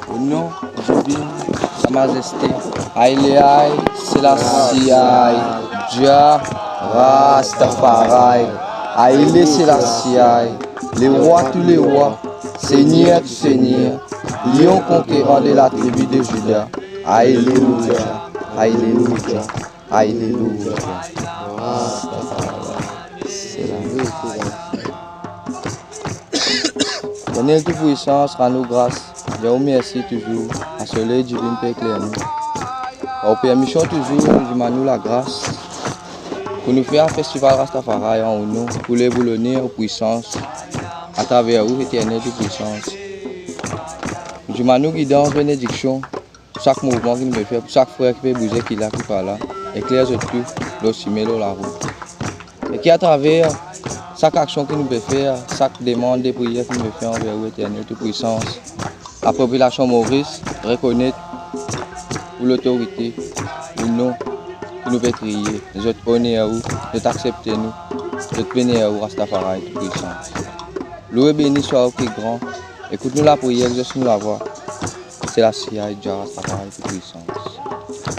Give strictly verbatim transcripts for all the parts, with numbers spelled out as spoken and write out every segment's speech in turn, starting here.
Au nom divin, Sa Mazeste, Haile Haile Selassie I, Jah Rastafari, Haile Selassie I, le roi tou le rwa, Segner tou segner, lion konkeran de la tribi de Zida. Alelouya, alelouya, alelouya. Rastafari, Selassie. Eternel Toupwisans, rann nou gras, dir ou mersi touzour, asoley divin pe ekler nou. Ar ou permision touzour, nou dimann ou lagras pou nou fer festival Rastafari an ou nom, pou lev ou loner, ou pwisans, atraver ou, Eternel Toupwisans. Nou dimann ou gidans, benediksion, sak mouvman ki nou pe fer, pou sak frer ki pe bouze, ki la, ki pa la, ekler zot tou lor sime, lor larout. E ki atraver sak aksion ki nou pe fer, sak demann de priyer ki nou pe fer anver ou, Eternel Toupwisans, lapopilasion Moris rekonet ou lotorite, ou nom ki nou pe kriye, zot oner ou, zot aksepte nou, zot beni ou, Rastafari Toupwisans. Loue, beni swa ou ki gran, ekout nou lapriyer, exers nou lavwa. Selassie I, Jah Rastafari Toupwisans.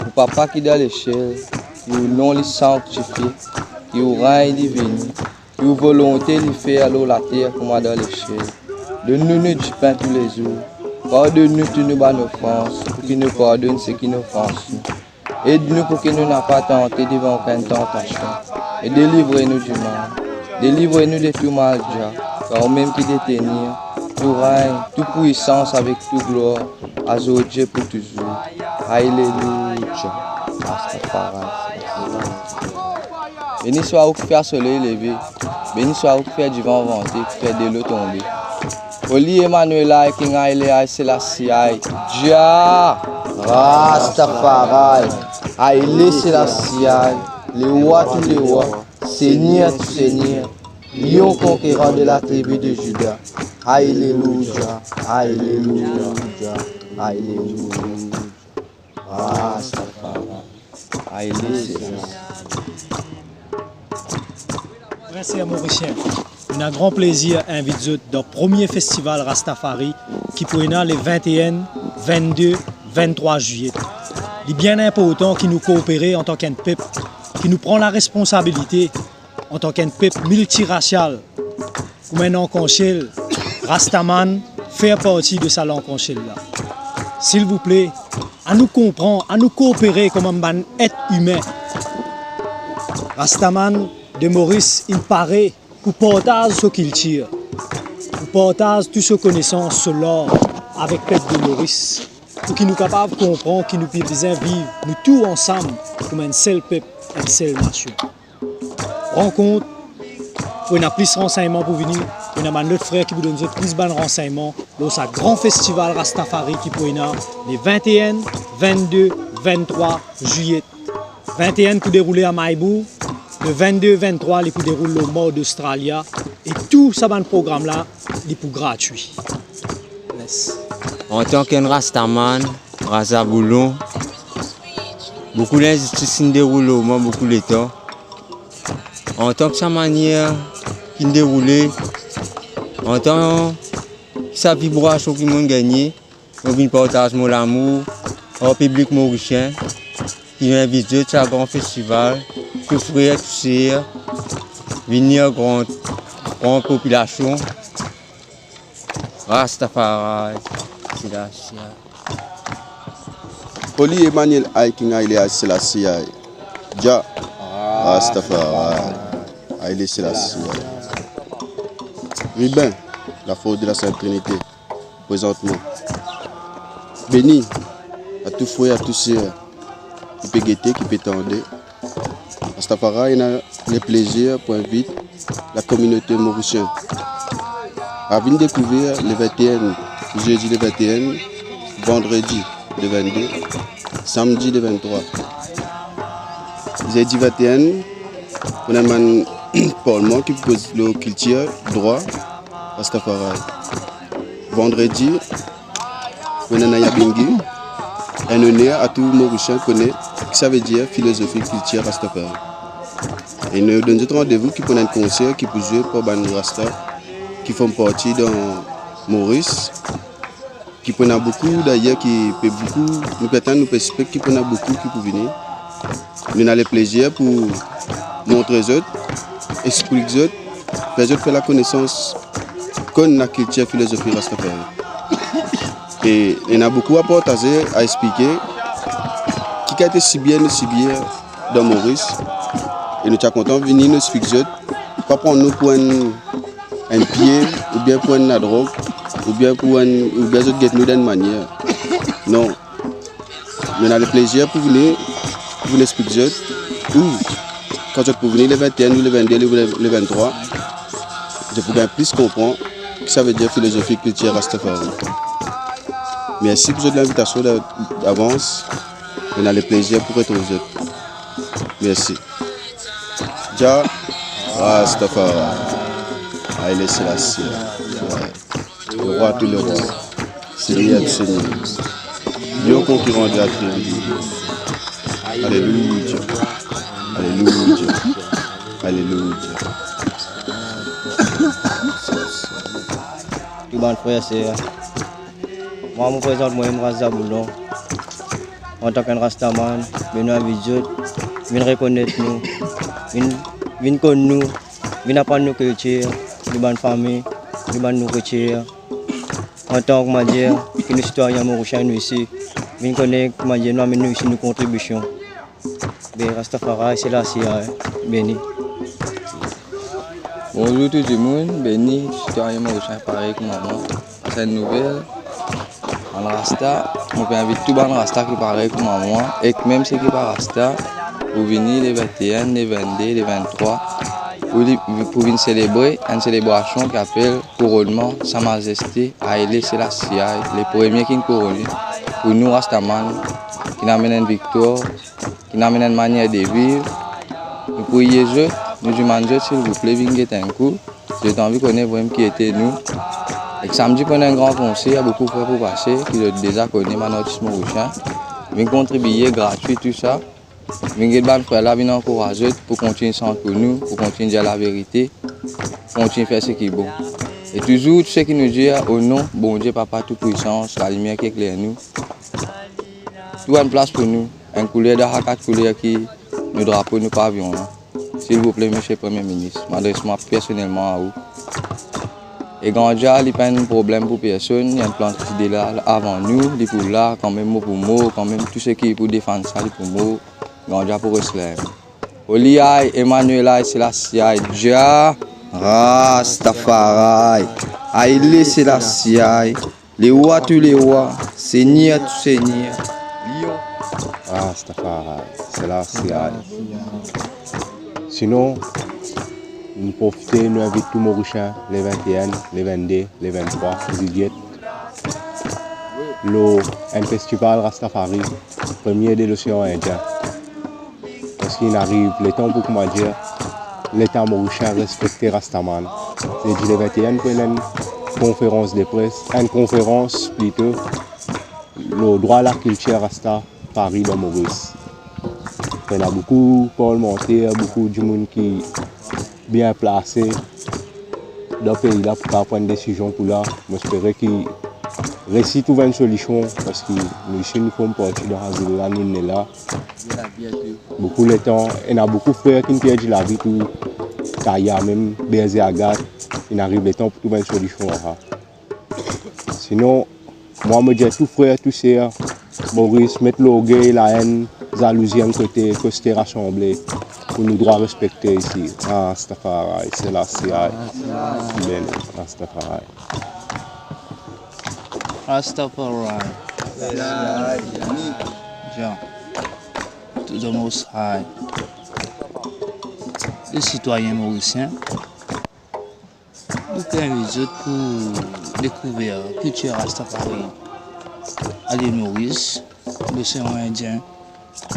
Ou Papa ki dan lesiel, ki ou nom li sanktifie, ki ou regn li vini, ki ou volonte li fer lor later kouma dan lesiel. Donn nou nou dipin toulezour. Pardonn nou tou nou bann ofans, pou ki nou pardonn seki nou ofans nou. Ed nou pou ki nou napa tante devan okenn tantasion, e delivre nou dimal. Delivre nou de tou mal, Jah, kar ou mem ki detenir tou regn, tou pwisans avek tou glwar, azordi e pou touzour. Alelouya. Rastafari. Beni swa ou ki fer soley leve, beni swa ou ki fer divan vante, ki fer delo tonbe. Oli Emmanuel I, King Haile Haile Selassie I, Jah Rastafari, Haile Selassie I, lerwa tou lerwa, Segner tou segner, lion konkeran de la tribi de Zida. Alelouya, alelouya, alelouya. Rastafari. Haile Selassie. Frer ser morisien, nou ena gran plezir invit zot dan premie festival Rastafari ki pou ena le vinte et un, vinte-deux, vinte-trois ziye. Li bien inportan ki nou koopere antan ki enn pep, ki nou pran laresponsabilite antan ki enn pep miltirasial, kouma enn arkansiel, Rastaman fer parti de sa larkansiel la. Silvouple, anou konpran, anou koopere kouma bann et imin. Rastaman de Moris inn pare pou partaz so kiltir, pou partaz tou so konesans, so lar avek pep de Moris, pou ki nou kapav konpran ki nou pe bizin viv nou tou ansam kouma enn sel pep, enn sel nasion. Rankont, pou ena plis ransegnman pou vini, pou ena bann lot frer ki pou donn zot plis bann ransegnman lor sa gran festival Rastafari ki pou ena le vinte et un, vinte-deux, vinte-trois ziye. Vinte et un pou deroule a Maybour, le vinte-deux, vinte-trois li pou deroule lor Mall d'Australia, e tou sa bann program la, li pou gratwi. Yes. Antan ki enn Rastaman, Razaboulon, boukou linzistis inn deroule lor mwa boukou letan. Antan ki sa manier ki'nn deroule, antan ki sa vibrasion ki mo'nn gagne, mo vinn partaz mo lamour ar piblik morisien ki invit zot sa gran festival, tou frer, tou ser, vini ar gran, gran popilasion. Rastafari, Selassie I. Holy Emmanuel I, King Haile Selassie I. Jah Rastafari, Haile Selassie I. Ribin, la force de la Sainte Trinité, prezantman. Beni a tou frer, a tou ser ki pe gete, ki pe tande. Rastafari ena leplezir pou invit lakominote morisien a vinn dekouver le vingt et un, zedi le vingt et un, vandredi le vingt-deux, samdi le vingt-trois. Zedi vingt et un, pou ena bann parlman ki pou koz lor kiltir, drwa, Rastafari. Vandredi, pou ena Nyabinghi, enn oner a tou Morisien kone ki savedir filozofi kiltir Rastafari. E nou donn zot randevou ki pou ena enn konser ki pou zwe par bann Rasta ki form parti dan Moris, ki pou ena boukou, dayer ki pe boukou, nou pe atann, nou pe expek ki pou ena boukou ki pou vini. Nou ena leplezir pou montre zot, explik zot, fer zot fer lakonesans, konn lakiltir, filozofi Rastafari. E ena boukou a partaze, a explike, ki kalite sibir nou sibir dan Moris. E nou ti a kontan vini, nou explik zot, pa pran nou pou enn, enn pie, oubien pou enn ladrog, oubien pou enn, oubien zot get nou dan enn manier. Non. Nou ena leplezir pou vini, pou vinn explik zot, ou kan zot pou vini le vingt et un, ou le vingt-deux, ou le, le vingt-trois, zot pou gagn plis konpran ki savedir filozofi kiltir Rastafari. Mersi pou zot linvitasion da-, davans. Nou ena leplezir pou retrouv zot. Mersi. Jah Rastafari, Haile Selassie I. Lerwa tou lerwa, Segner tou segner, Lion konkiran de later. Alelouya, alelouya, alelouya. Tou bann frer, ser, mwa, mo prezant mwa, mo ras Zaboulon. Antanki enn Rastaman, be nou invit zot vinn rekonet nou, vinn, vinn konn nou, vinn aprann nou kiltir, nou bann fami, nou bann nouritir. Antan, koumadir, ki nou sitwayin morisien nou isi, vinn kone, koumadir, nou amenn nou isi nou kontribision. Be Rastafari Selassie I, beni. Bonzour tou dimoun, beni sitwayin morisien parey kouma mwa. Sa enn nouvel, bann Rasta, mo pe invit tou bann Rasta ki parey kouma mwa, ek mem seki pa Rasta, pou vini le vingt et un, le vingt-deux, le vingt-trois, pou li, pou vinn selebre enn selebrasion ki apel kouronnman Sa Mazeste Haile Selassie I, le premie ki'nn kourone, pou nou Rastaman, ki'nn amenn enn viktwar, ki'nn amenn enn manier de viv. Nou priye zot, nou dimann zot, silvouple, vinn get enn kou. Zot anvi kone vremem ki ete nou. Ek samdi pou ena enn gran konser, boukou frer pou pase, ki zot deza kone, bann artis morisien. Vinn kontribie gratwi, tou sa. Vinn get bann frer la, vinn ankouraz zot pou kontign sant pou nou, pou kontign dir laverite, kontign fer seki bon. E touzour, tou seki nou dir, o non Bondie Papa Toupwisans, lalimier ki ekler nou. Trouv enn plas pou nou, enn kouler dan sa kat kouler ki nou drapo, nou pavion la. Silvouple, Misie Premie Minis, mo adres mwa personelman a ou. E Gandja, li pa enn problem pou personn, li enn plant ki ti de la avan nou, li pou la kanmem, mo pou mor kanmem, tou seki pou defann sa, li pou mor, Gandja pou res la. Holy I, Emmanuel I, Selassie I, Jah Rastafari, Haile Selassie I, lerwa tou lerwa, Segner tou segner, Lion. Rastafari, Selassie I. Sinon, nou profite, nou invit tou Morisien, le vingt et un, le vingt-deux, le vingt-trois zilyet, lor enn festival Rastafari, premie de Losean Indien. Parski inn ariv letan pou, koumadir, Leta morisien respekte Rastaman. Zedi le vingt et un pou ena enn konferans de pres, enn konferans plito, lor drwa lakiltir Rasta partou dan Moris. Ena boukou parlmanter, boukou dimoun ki bien plase dan pei la pou kapav pran enn desizion pou la. Mo espere ki resi trouv enn solision, parski nou isi nou form parti dan sa zile la nou ena la. Boukou letan, ena boukou frer ki'nn perdi lavi tou, Kaya mem, Berze Agat, inn ariv letan pou trouv enn solision la. Sinon, mwa, mo dir tou frer, tou ser, Moris, met lorgey, laenn, zalouzi enn kote, koste rasanble, pou nou drwa respekte isi. Rastafari, Selassie I. Amen. Rastafari. Rastafari. Jah. To the Most High. Les citoyens mauriciens, nou pe invit zot pou dekouver kiltir Rastafari a Lil Moris, Losean Indien,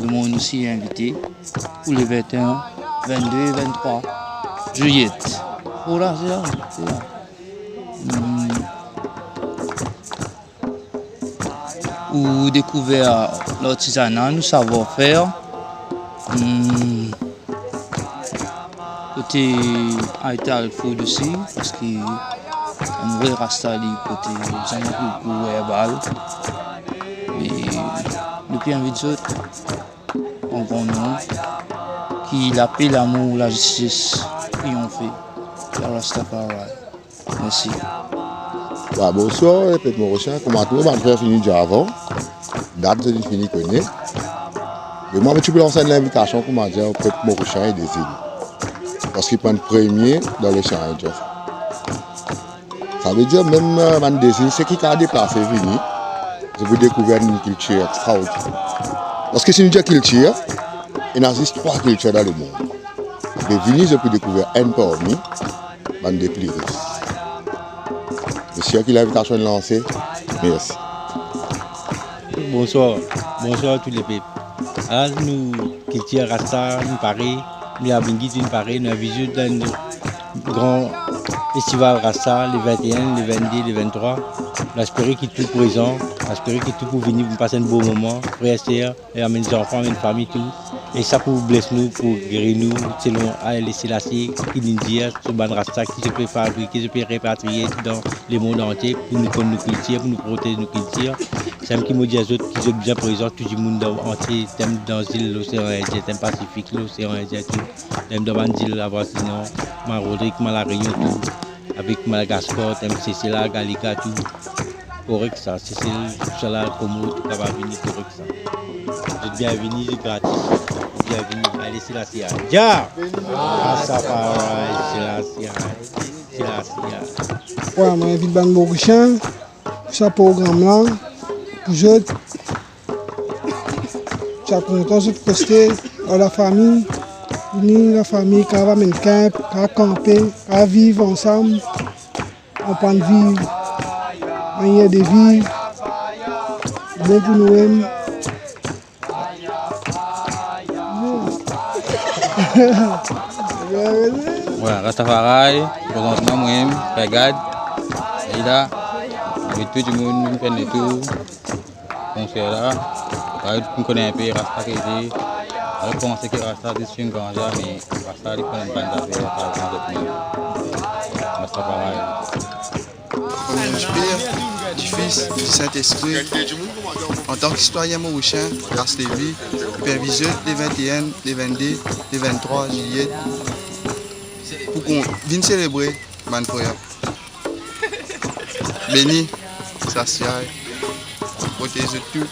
lemond osi invite pou le vingt et un, vingt-deux, vingt-trois juillet. Voila, se la, se la. Hmm. Ou dekouver lartizana, nou savoir-fer. Hmm. Kote Aital Food osi, parski enn vre rasta li kote zame pou, pou verbal. E nou pe invit zot an gran nonb, ki lape, lamour, lazistis triyonfe. Ya Rastafari. Mersi. Wa, bonswar, pep Morisien. Kouma tou bann frer fini dir avan, dat zot inn fini kone. Me mwa, mo ti pou lans enn linvitasion, kouma dir, o pep Morisien e dezil. Parski pou enn premie dan Losean Indien. Savedir, mem, eh, bann dezil, seki kapav deplase vini, zot pou dekouver enn kiltir extraordiner. Parski si nou dir kiltir, ena zis trwa kiltir dan lemond. Me vini, zot pou dekouver enn parmi bann de pli ris. Mo sir ki linvitasion inn lanse. Mersi. Bonswar. Bonswar tou lepep. Ala nou kiltir rasta, nou pare, nou Abingis, nou pare, nou invit zot dan enn gran festival rasta, le vingt et un, le vingt-deux, le vingt-trois. Nou espere ki tou prezan, nou espere ki tou pou vini, pou pas enn bon moman, frer, ser, e amenn zanfan, amenn fami tou. E sa pou bles nou, pou geri nou, selon Haile Selassie ki inn dir, so bann rasta ki zot pe fabrike, zot pe repatriye dan lemond antie, pou nou konn nou kiltir, pou nou protez nou kiltir. Samem ki mo dir zot, ki zot bizin prezan, tou dimoun dan antie, mem dan zil Losean Indien, mem Pasifik, Losean Indien tou, mem dan bann zil avwazinan, Martinique, La Réunion tou, avek Madagascar, mem Sesel, Galika tou. Korek sa, Sesel, tousala, Komor, tou kapav vini, korek sa. Zot bienvini, zot gratis. Zot bienvini, Haile Selassie. Jah! Rastafari, Selassie, Selassie. Wa, mo invit bann Morisien pou sa program la, pou zot. Ti a kontan zot poste ar lafami, vini lafami, kapav amenn kinp, kapav kanpe, kapav viv ansam, aprann viv, manier de viv, bon pou nou mem. Vwala, Rastafari, prezantman, mwa mem, Frer Gad, li la, avek tou dimoun, nou fer enn letour. Konser la, parey nou kone inpe rasta ki ete, parey panse ki rasta zis fim ganja, me rasta li konn bann zafer, par exanp, zot mem. Rasta parey. Au nom du Père, du Fils, du Saint-Esprit, en tant que citoyen mauricien, Ras Lévi, pe invit zot le vingt et un, le vingt-deux, le vingt-trois juillet, pou nou vinn selebre bann frer. Beni, Selassie, protez zot tou,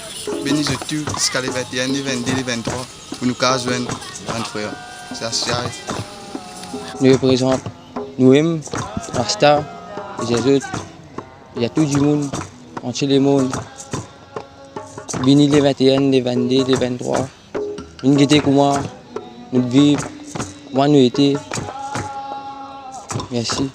beni zot tou, ziska le vingt et un, le vingt-deux, le vingt-trois, pou nou kapav zwenn bann frer. Selassie. Nou reprezant nou mem, Rasta, e zot, e tou dimoun, antie lemonn, vini le vingt et un, le vingt-deux, le vingt-trois, vinn gete kouma nou viv, kouma nou ete. Mersi.